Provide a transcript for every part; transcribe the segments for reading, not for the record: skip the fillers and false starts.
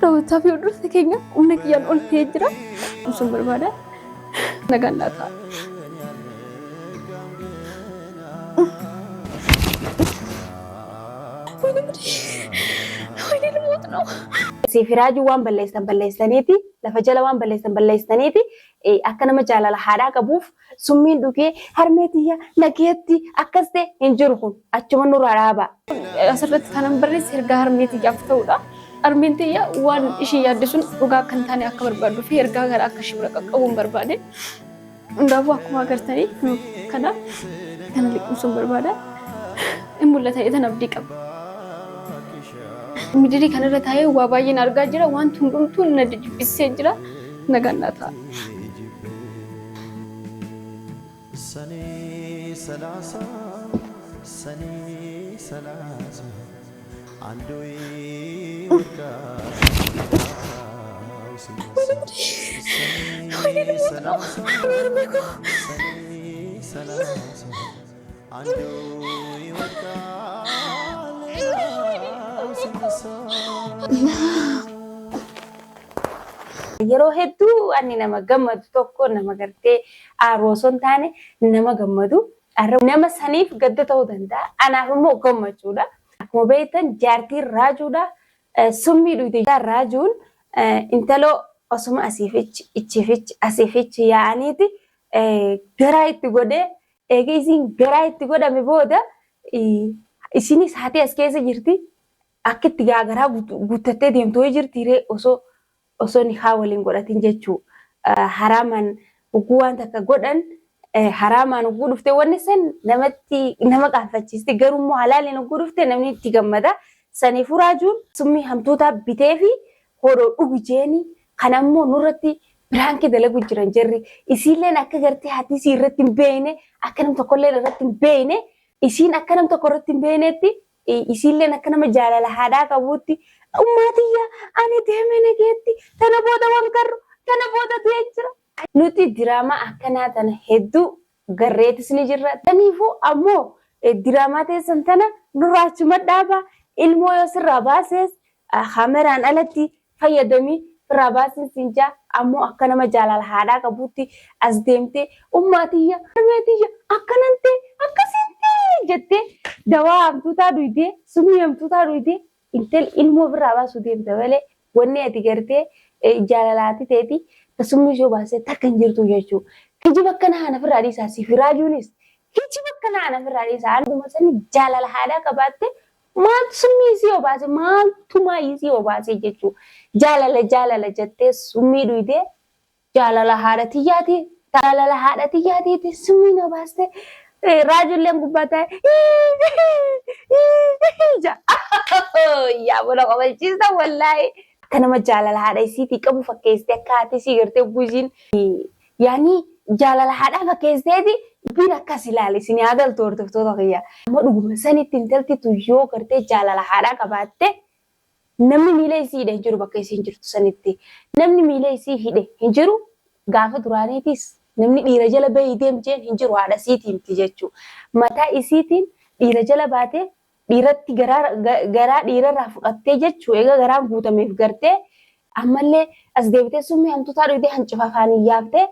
Daawwattoota fi hordoftoota keenya humna kiyyaan ol ta'ee jira. Ibsuun barbaada. Nagaan naa ta'a. Wayne ልሞት ነው። Siif raajuu waan balleessan balleessaniiti lafa jala waan balleessan balleessaniiti akka nama jaalala haadhaa qabuuf summiin dhugee harmee tiyya nageetti akkas ta'e hin jiru kun achuma nurraa dhaaba. Asirratti kanan barreesse ergaa harmee tiyyaaf ta'udha. Harmeen tiyya waan ishii yaadde sun dhugaa akka hin taane akka barbaaddu fi ergaa kana akka ishii bira qaqqabuun barbaade. Hundaafuu akkuma agartanii kana kana liqimsuun barbaada. In mul'ata jedhan abdii qaba. Midirii kanarra taa'ee waa baay'een argaa jira. Wanti hundumtuu na jibbisee jira. Nagaan naa ta'a. ሰኔ 30 ሰኔ 30 አንዱ ይወድቃል ሲነሳ ሰኔ 30 ሰኔ 30 አንዱ ይወድቃል ሌላው ሲነሳ። Yeroo hedduu ani nama gammadu tokko nama gartee aaru osoo hin taane nama gammadu. Nama saniif gadda ta'uu danda'a. Anaaf immoo gammachuudha. Akkuma beektan jaartiin raajuudha. Summii dhugde raajuun intaloo osuma asiifichi ichiifichi asiifichi yaa'aniiti garaa itti godhee eega isiin garaa itti godhame booda isinis haati as keessa jirti. Akka itti garaa guuttattee deemtu wayii jirti ree osoo osoo nikaa waliin godhatin jechuu. Haraamaan hogguu waan takka godhan haraamaan hogguu dhufte wanni san namatti nama qaanfachiisti. Garuu immoo halaaliin hogguu dhufte namni itti gammada. Saniifuu raajuun summii hamtuutaa bitee fi hodhoo dhugi jeeni kan ammoo nurratti piraankii dalagu jiran jarri. Isiilleen akka gartee haati isii irratti hin beekne akka nam tokkolleen irratti hin beekne isiin akka nam tokko irratti hin beeknetti isiilleen akka nama jaalala haadhaa qabuutti ummaa tiyya ani deeme nageetti tana booda waan garru tana booda du'ee jira. Nuti diraamaa akkanaa tana hedduu garreetis ni jirra. Kaniifuu ammoo diraamaa teessan tana nurraa achuma dhaabaa ilmoo yoo sirraa baasees kaameraan alatti fayyadamii firraa baasiin siin jaa ammoo akka nama jaalala haadhaa qabuutti as deemtee ummaa tiyya harmee tiyya akkanan ta'e akkasiin ta'e jettee dawaa hamtuutaa duydee summii hamtuutaa duydee intal ilmoo birraa baasuu deemta malee wanni ati gartee jaalalaati teeti summii ishee baasee takka hin jirtu jechuudha. Kijiba akkana haana firraa dhiisaa siif raajuunis kijiba akkana haana firraa dhiisaa haaluma sani jaalala haadhaa qabaatte maaltu summii isii obaase maaltu maayii isii obaase jechuudha. Jaalala jaalala jettee summii dhuydee jaalala haadha tiyyaati jaalala haadha tiyyaatiiti summii na baaste raajulleen gubbaa taa'e yaa buna qobalchiisa wallaahi. Akka nama jaalala haadha isiitii qabu fakkeessitee akka haati isii gartee gujiin yaani jaalala haadhaa fakkeessiteeti dubbiin akkas ilaali isin haa galtu hordoftoota kiyya. Amma dhuguma sanitti intalti tun yoo gartee jaalala haadhaa qabaatte namni miila isii hidhe hin jiru bakka isiin jirtu sanitti. Namni miila isii hidhe hin jiru gaafa duraaniitis namni dhiira jala bahii deem jeen hin jiru haadha isiitii miti jechuudha. Mataa isiitiin dhiira jala baatee dhiiratti garaa dhiirarraa fudhattee jechuu egaa garaan guutameef gartee ammallee as deebitee summii hantuutaa dhugdee hancufa afaaniin yaaftee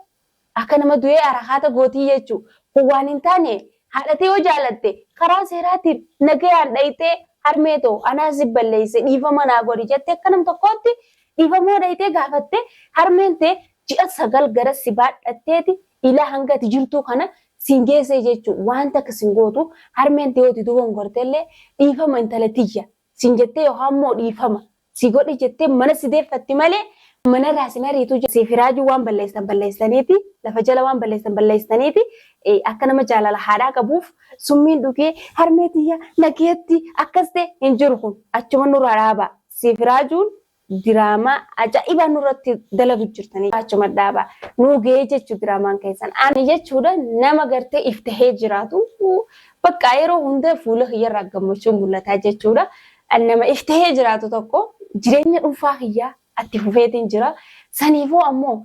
akka nama du'ee arakaata gootii jechuu kun waan hin taane haadhatee yoo jaalatte karaa seeraatiin nagayaan dhayitee harmee too anaa si balleesse dhiifama naa godhi jettee akka nam tokkootti dhiifama dhayitee gaafatte harmeen tee ji'a 9 gara si baadhatteeti ilaa hanga ati jirtuu kana siin geessee jechuun waan takka siin gootu harmeen tee yooti dogongortellee dhiifama intala tiyya siin jettee yookaan immoo dhiifama si godhi jettee mana si deeffatti malee manarraa sin ariitu siif raajuu waan balleessan balleessaniiti lafa jala waan balleessan balleessaniiti akka nama jaalala haadhaa qabuuf summiin dhugee harmee tiyya nageetti akkas ta'e hin jiru kun achuma nurraa dhaaba siif raajuun diraamaa ajaa'ibaa nurratti dalagu jirtanii achuma dhaaba nuu ga'ee jechuu diraamaan keessan ani jechuudha nama gartee if tahee jiraatu bakka yeroo hunda fuula kiyyarraa gammachuun mul'ataa jechuudha nama if tahee jiraatu tokko jireenya dhuunfaa kiyyaa atti fufeetiin jira saniifuu ammoo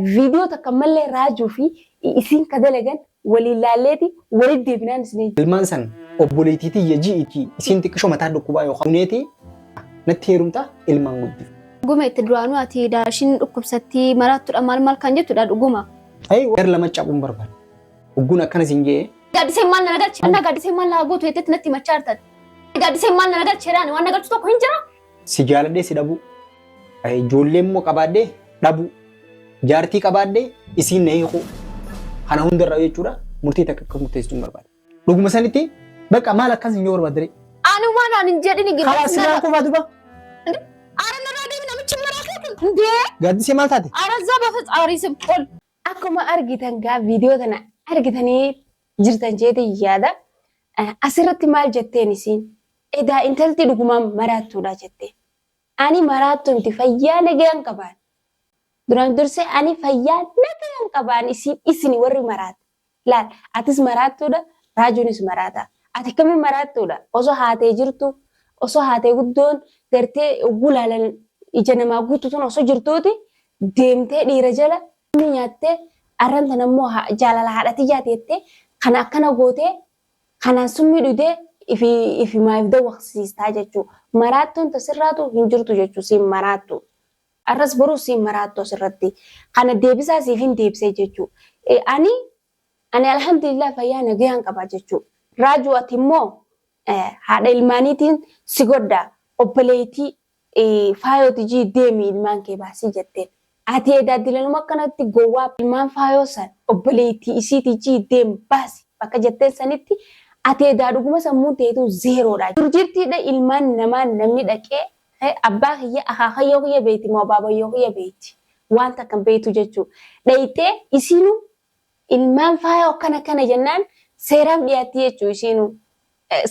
viidiyoo takka mallee raajuu fi isiin ka dalagan waliin laalleeti walitti deebinaan isin Ilmaan san obboleettii tiyya ji'iitii isiin xiqqishoo mataa dhukkubaa yookaan uneetii natti heerumtaa ilmaan guddifna. Dhuguma itti duraanuu ati daashin dhukkubsattii maraattudha maal maal kan jettudha dhuguma. Ayi gar lama cabuun barbaada. Hogguun akkana siin jee. Gaaddiseen maal na galche? Anna gaaddiseen maal na gootu jettetti natti himachaa jirtan. Gaaddiseen maal na galche jedhaan waan na galchu tokko hin jira. Si jaaladhee si dhabuu. Ijoollee immoo qabaadhee dhabuu. Jaartii qabaadhee isiin na hiikuu. Kana hundarraa jechuudha murtii takka akka murteessitu hin barbaada. Dhuguma sanitti bakka maal akkas hin yoo barbaadde. Ani waan ani hin jedhini Karaa sinaan qofaa duba. Ara narraa deemi namichi maraa keetin. Indee Gaaddisee maal taate? ara እዛ በፈጣሪ ስም ቆል Akkuma argitan gaa viidiyoo tana argitanii jirtan jeetii yaada. Asirratti maal jetteen isiin? Edaa intalti dhugumaan maraattuudha jette. Ani maraattu miti fayyaa nagayaan qabaan. Duraan dursee ani fayyaa nagayaan qabaan isin isin warri maraata. Laal atis maraattuudha raajuunis maraata. Ati akkamiin maraattuudha? Osoo haatee jirtu osoo haatee guddoon gartee gulaalan ija namaa guutu tun osoo jirtuuti deemtee dhiira jala ni nyaattee arran tan ammoo jaalala haadha tiyyaa teettee kana akkana gootee kanaan summii dhugdee ifi ifi maayif dawwaqsiistaa jechuu. Maraattuun tasirraatu hin jirtu jechuu siin maraattu. Arras boruu siin maraattu asirratti. Kana deebisaa siif hin deebisee jechuu. Ani ani alhamdulillah fayyaa nagayaan qaba jechuu. Raajuu ati immoo haadha ilmaaniitiin si godha obboleettii faayooti jii deemi ilmaan kee baasii jetteen. Ati edaa dilanuma akkanatti gowwaa ilmaan faayoo san obboleettii isiitii jii deem baasi bakka jetteen sanitti ati edaa dhuguma sammuun teetu zeeroodha. Durjirtiidha ilmaan namaa namni dhaqee abbaa kiyya akaakayyoo kiyya beeti moo abaabayyoo kiyya beeti waan takka hin beektu jechuudha. Dhayitee isiinuu ilmaan faayoo akkana akkana jennaan seeraaf dhiyaatti jechuudha isiinuu.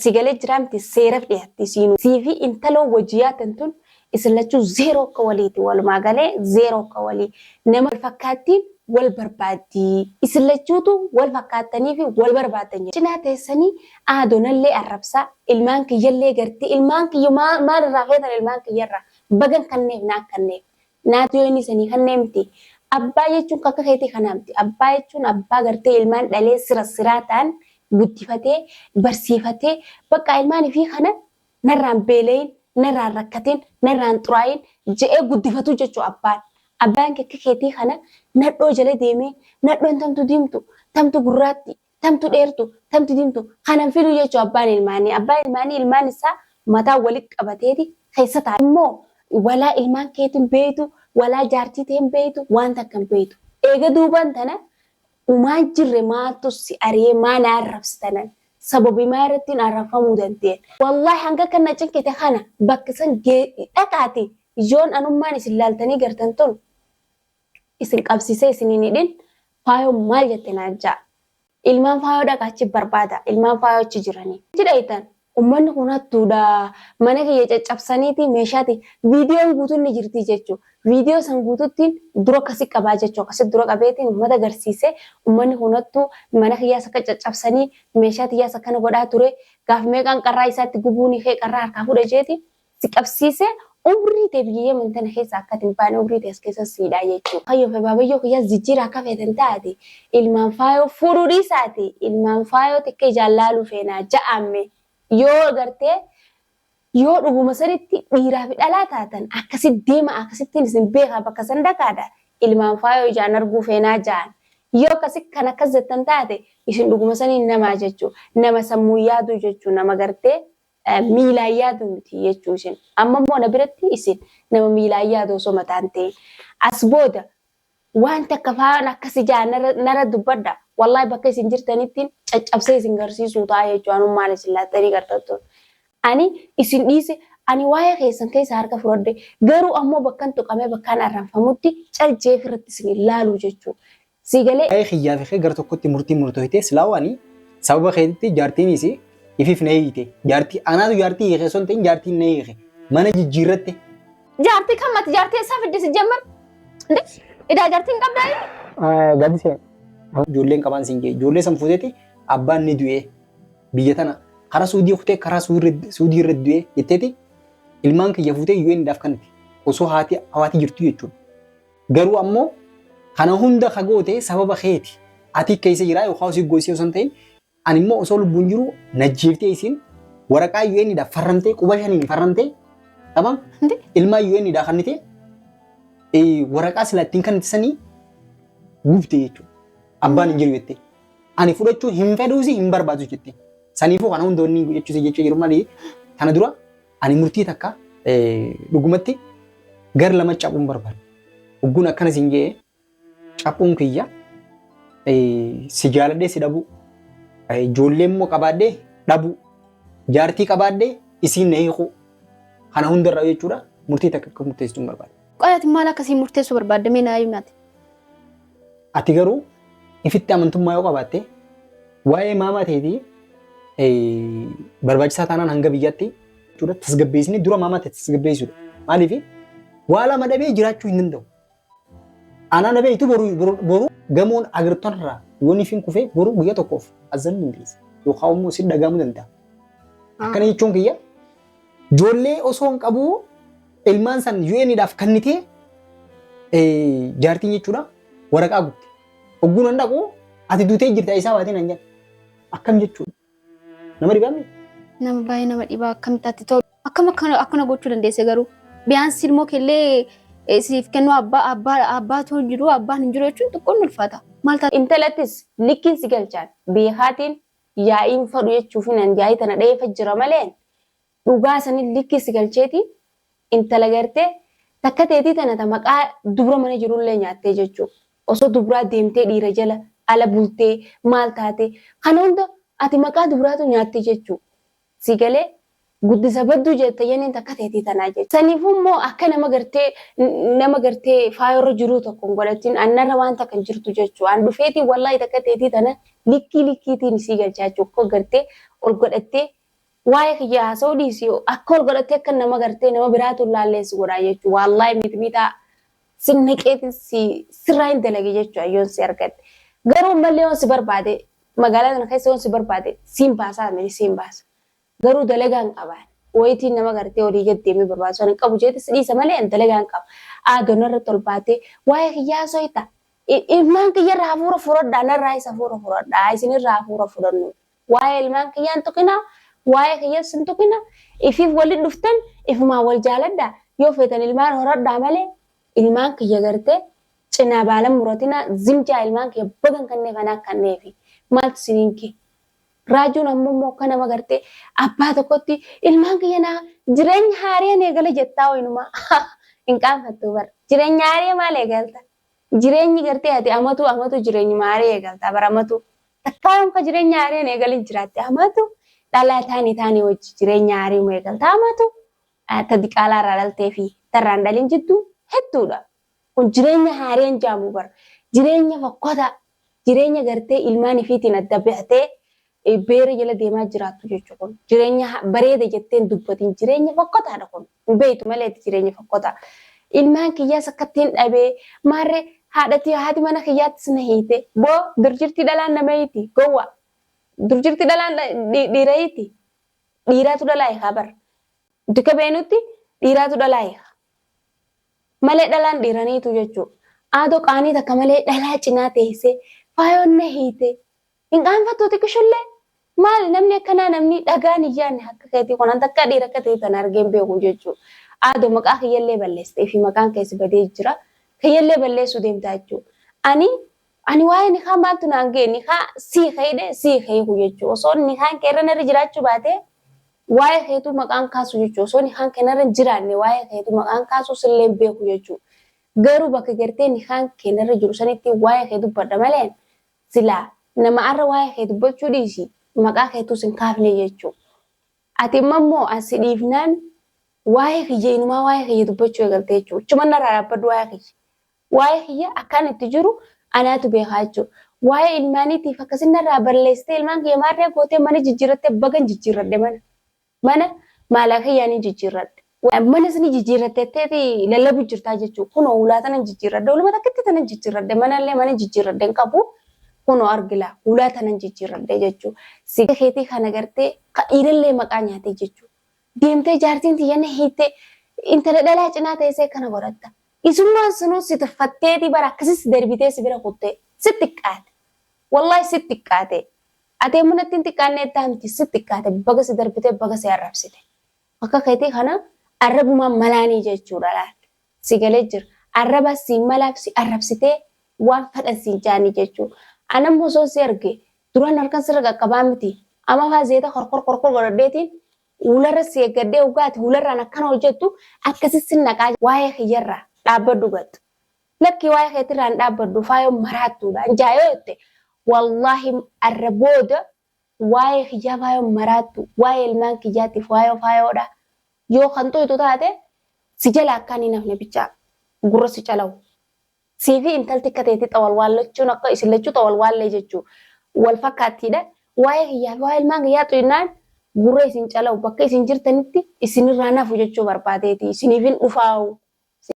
Si galee jira miti seeraaf dhiyaatti isiinuu. Siifi intaloo wajji yaatan tun isin lachuu zeeroo akka waliiti walumaa galee zeeroo akka walii. Nama wal fakkaattiin wal barbaaddi. Isin lachuutu wal fakkaattanii fi wal barbaaddan. Cinaa teessanii aadonallee arrabsaa ilmaan kiyyallee gartee ilmaan kiyya maal irraa feetan ilmaan kiyyarraa bagan kanneef naa kanneef. Naatu yoo inni sanii kannee miti. Abbaa jechuun akka keetii kanaa miti. Abbaa jechuun abbaa gartee ilmaan dhalee sira siraa ta'an guddifatee barsiifatee bakka ilmaan fi kana narraan beelayin narraan rakkatin narraan xuraayin je'ee guddifatu jechuu abbaan. Abbaan akka keetii kana nadhoo jala deemee nadhoon tamtu diimtu tamtu gurraatti tamtu dheertu tamtu diimtu kanan fidu jechuu abbaan ilmaanii. Abbaan ilmaanii ilmaan isaa mataa walitti qabateeti keessa ta'a. Immoo walaa ilmaan keetiin beeytu walaa jaartii ta'een beeytu waan takka hin beeytu. Eega duubaan tana umaan jirre maaltu si ari'ee maa na arrabsitanan sababii maa irratti hin arrabfamuu dandeen. Wallaahi hanga kan na cinqite kana bakka san dhaqaati yoon anummaan isin laaltanii gartan tun isin qabsiisee isin hin hidhin faayoo maal jette naan ja'a. Ilmaan faayoo dhaqaa achi barbaada. Ilmaan faayoo achi jiranii. Jedha Uummanni kun hattuudha. Mana kiyya caccabsaniiti meeshaati. Viidiyoon guutuun ni jirti jechuudha. Viidiyoo san guutuutti dura akkasi qabaa jechuudha. Akkasi dura qabeetiin uummata agarsiisee uummanni kun hattuu mana kiyyaas akka caccabsanii meeshaa tiyyaas akkana godhaa ture. Gaaf meeqaan qarraa isaatti gubuun ishee qarraa harkaa fuudha jeeti. Si qabsiisee umrii ta'e biyya Yemen tana keessa akka hin baane umrii ta'e as keessa siidhaa jechuudha. Kayyoo fi baabayyoo kiyyaas jijjiira akka feetan taate ilmaan faayoo fuudhuu dhiisaati. Ilmaan faayoo xiqqee ijaan laaluu feenaa ja'amme. Yoo gartee yoo dhuguma sanitti dhiiraa fi dhalaa taatan akkasitti deema akkasittiin isin beekaa bakka san dhaqaadha. Ilmaan faayoo ijaan arguu feenaa ja'an. Yoo akkasi kan akkas jettan taate isin dhuguma saniin namaa jechuudha. Nama sammuu yaadu jechuudha. Nama gartee miilaan yaadu miti jechuu isin. Amma immoo na biratti isin nama miilaan yaadu osoo mataan ta'e. As booda waan takka faan akkas ijaan nara dubbadha. Wallahi bakka isin jirtanitti caccabsee isin garsiisuu ta'a jechuudha. Anummaan isin laattanii gartattu. Ani isin dhiise ani waa'ee keessan keessa harka fudhadhe garuu ammoo bakkan tuqamee bakkaan arranfamutti caljee ofirratti isin ilaaluu jechuudha. Si galee Waa'ee kiyyaa fi kee gara tokkotti murtii murtooyte silaa ani sababa keetitti jaartiinis ifiif na hiite. Jaartii anaatu jaartii hiike osoo hin ta'in jaartiin na hiike. Mana jijjiirratte. Jaartii kan mati jaartii eessaa fidde si jammar? Idaa jaartii hin qabdaa inni? Gaaddisee. Ijoolleen qabaan siin jee ijoollee san fuuteeti abbaan ni du'ee biyya tana karaa suudii kutee karaa suudii irra du'ee jetteeti ilmaan kiyya fuutee UN dhaaf kanatti osoo haati hawaati jirtu jechuudha. Garuu ammoo kana hunda ka goote sababa keeti. Ati keessa jiraa yookaan osoo goosee osoo hin ta'in ani immoo osoo lubbuun jiru najjeeftee isiin waraqaa UN dhaaf farramtee quba shaniin farramtee tamam ilmaan UN dhaa kannite Waraqaa silaa ittiin kan ittisanii gubte jechuudha. Abbaan hin jiru jettee. Ani fudhachuu hin fedhuusi hin barbaadu jettee. Saniifuu kana hunda wanni jechuusi jechuu jiru malee tana dura ani murtii takka dhugumatti gar lama caphuun barbaadu. Hogguun akkana siin jee caphuun kiyya si jaaladhee si dhabuu ijoollee immoo qabaadhee dhabuu jaartii qabaadhee isiin na hiikuu kana hundarraa jechuudha murtii takka akka murteessitu hin barbaadu. Qoy ati maal akkasii murteessuu barbaadde mee naa himi ati. Ati garuu ifitti amantummaa yoo qabaatte waa'ee maamaa teetii barbaachisaa taanaan hanga biyyaatti jechuudha tasgabbeessinee dura maamaa tee tasgabbeessuudha. Maaliif waa lama dhabee jiraachuu hin danda'u. Anaa na beektu boru boru gamoon agartan irraa yoon ifin kufee boru guyyaa tokkoof azzanuu dandeessa. Yookaan immoo si dhagahamuu danda'a. Akkana jechuun kiyya ijoollee osoo hin qabuu ilmaan san UN dhaaf kennitee jaartiin jechuudha waraqaa gubte. Hogguu nan dhaqu ati duutee jirta isaa baatee nan jedha. Akkam jechuudha. Nama dhibaa miti? Nama baay'ee nama dhibaa akkamitti ati ta'u akkam akkana akkana gochuu dandeesse garuu biyyaansi ilmoo keellee siif kennuu abbaa abbaa abbaatu hin jiru abbaan hin jiru jechuun xiqqoon ulfaata. Maal taate? Intalattis likkiin si galchaan beekaatiin yaa'iin fadhu jechuufin an yaa'ii tana dheefa jira maleen dhugaa sanin likkii si galcheeti intala gartee takka teetii tana ta maqaa dubra mana jirullee nyaattee jechuu osoo dubraa deemtee dhiira jala ala bultee maal taatee kana hunda ati maqaa dubraatu nyaatte jechuu si galee guddisa badduu jette yaniin takka teetii tanaa jechu. Saniifuu immoo akka nama gartee nama gartee faayorra jiruu tokko hin godhatin annarra waan takka hin jirtu jechuu an dhufeetii wallaahi takka teetii tana likkii likkiitiin isii galchaa jechuu akka gartee ol godhattee Waa'ee kiyya haasa'uu dhiisi akka ol godhattee akka nama gartee nama biraatu hin laallee si godhaa jechuudha. Waallaahi mixmixaa si naqeetiin si sirraa hin dalage jechuudha yoon si argadhe. Garuu ammallee yoon si barbaade magaalaa tana keessa yoon si barbaade siin baasaa miti siin baasa. Garuu dalagaa hin qabaan. Wayitiin nama gartee olii gad deemee barbaadu sana hin qabu jeeti si dhiisa malee ani dalagaa hin qaba. Aadoo narratti ol baatee waa'ee kiyya haasoyta. Ilmaan kiyyarraa hafuura fudhadhaa narraayis hafuura fudhadhaa isinirraa hafuura fudhannu. Waa'ee ilmaan kiyyaa hin tuqinaa, waa'ee kiyyas hin tuqinaa, ifiif walitti dhuftan ifumaan wal jaaladhaa, yoo feetan ilmaan horadhaa malee ilmaan kiyya gartee cinaa baala hin muratinaa, zim jaa ilmaan kiyya bagan kanneef anaa kanneefi maaltu isiniin gahe. Raajuun ammoo immoo akka nama gartee abbaa tokkotti ilmaan kiyya naa jireenya haariyaan eegala jettaa wayinumaa hin qaanfattuu bar jireenya haariya maal eegalta jireenyi gartee ati amatu amatu jireenyuma haariya eegalta bar amatu Takkaa yoom ka jireenya haareen eegalin jiraatte amatu dhalaa taani taani wajji jireenya haariuma eegalta amatu ta diqaalaa irraa dhaltee fi ta irraa hin dhalin jidduu hedduudha. Kun jireenya haareen jaamu bar jireenya fokkotaa jireenya gartee ilmaan ifiitiin adda baatee beera jala deemaa jiraattu jechu kun jireenya bareeda jettee hin dubbatin jireenya fokkotaadha kun. Hin beektu malee ati jireenya fokkotaa. Ilmaan kiyyaas akkattiin dhabee maarree haadhati haati mana kiyyaattis na hiite. Boo dur jirtii dhalaan nama hiiti gowwa. Dur jirti dhalaan dhiira hiiti. Dhiiraatu dhalaa hiikaa bar. Nuti akka beeknutti dhiiraatu dhalaa hiika. Malee dhalaan dhiira hin hiitu jechuudha. Aadoo qaanii takka malee dhalaa cinaa teessee faayoon na hiite. Hin qaanfattuu xiqishullee? Maali namni akkanaa namni dhagaan hin yaadne akka keetii kun an takkaa dhiira akka ta'e tana argee hin beeku jechuu. Aadoo maqaa kiyyallee balleessite ifii maqaan kees badee jira. Kiyyallee balleessuu deemtaa jechuu. Ani ani waa'ee nikaa maaltu naan ga'e nikaa sii ka'idhe sii ka'iku jechuu. Osoo nikaan kee irra narra jiraachuu baatee waa'ee keetuu maqaan kaasu jechuu. Osoo nikaan kee narra hin jiraanne waa'ee keetuu maqaan kaasu sillee hin beeku jechuu. Garuu bakka gartee nikaan kee narra jiru sanitti waa'ee kee dubbadha malee Silaa nama arra waa'ee kee dubbachuu dhiisi maqaa keetuu sin kaafne jechuu. Ati amma immoo an si dhiifnaan waa'ee kiyya inumaa waa'ee kiyya dubbachuu eegalte jechuu. Achuman narraa dhaabbadhu waa'ee kiyya. Waa'ee kiyya akkaan itti jiru anaatu beekaa jechuu. Waa'ee ilmaaniitiif akkasin narraa balleessitee ilmaan kiyya maarree gootee mana jijjiirrattee bagan jijjiirradhe mana. Mana maalaa kiyyaa ni jijjiirradhe. Manas ni jijjiirratte jetteeti lallabu jirtaa jechuu. Kunoo hulaa tanan jijjiirradhe. Huluma takkitti tanan jijjiirradhe. Manallee mana jijjiirradhe hin qabu. Kunoo argilaa hulaa tanan jijjiirradhe jechuu. Si keetii kana gartee ka dhiirallee maqaa nyaatee jechuu. Deemtee jaartiin tiyya na hiittee intala dhalaa cinaa teessee kana godhatta. Isummaan sunuu si tuffatteeti bara akkasi si darbitee si bira kuttee si xiqqaate. Wallahi si xiqqaate. Ati amma natti hin xiqqaanne jettaa miti si xiqqaate baga si darbite baga si arrabsite. Akka keetii kana arrabumaan malaanii jechuudha laal. Si galee jira. Arraba siin malaaf si arrabsitee waan fedhan siin jaanii jechuu. Anammoo osoo si arge duraan halkan sirra qaqqabaa miti. Amma faa zeeta korkor korkor godhadheetiin hularra si eeggadhee ugaati hularraan akkana hojjettu akkasi sin naqaa waa'ee kiyyarraa dhaabbadhu gattu. Lakkii waa'ee keetirraa hin dhaabbadhu faayoon maraattuudha. Anjaa yoo jette wallaahi arra booda waa'ee kiyyaa faayoon maraattu waa'ee ilmaan kiyyaatiif waa'ee faayoodha. Yoo kan tuytu taate si jala akkaan hin hafne bichaa gurra si calawu. Siifi intalti akka teetii xawalwaallachuun akka isin lachuu xawalwaallee jechuu wal fakkaattiidha. Waa'ee kiyyaa fi waa'ee ilmaan kiyyaa xuynaan gurra isin calawu bakka isin jirtanitti isinirraa nafu jechuu barbaadeeti. Isiniifin dhufaawu.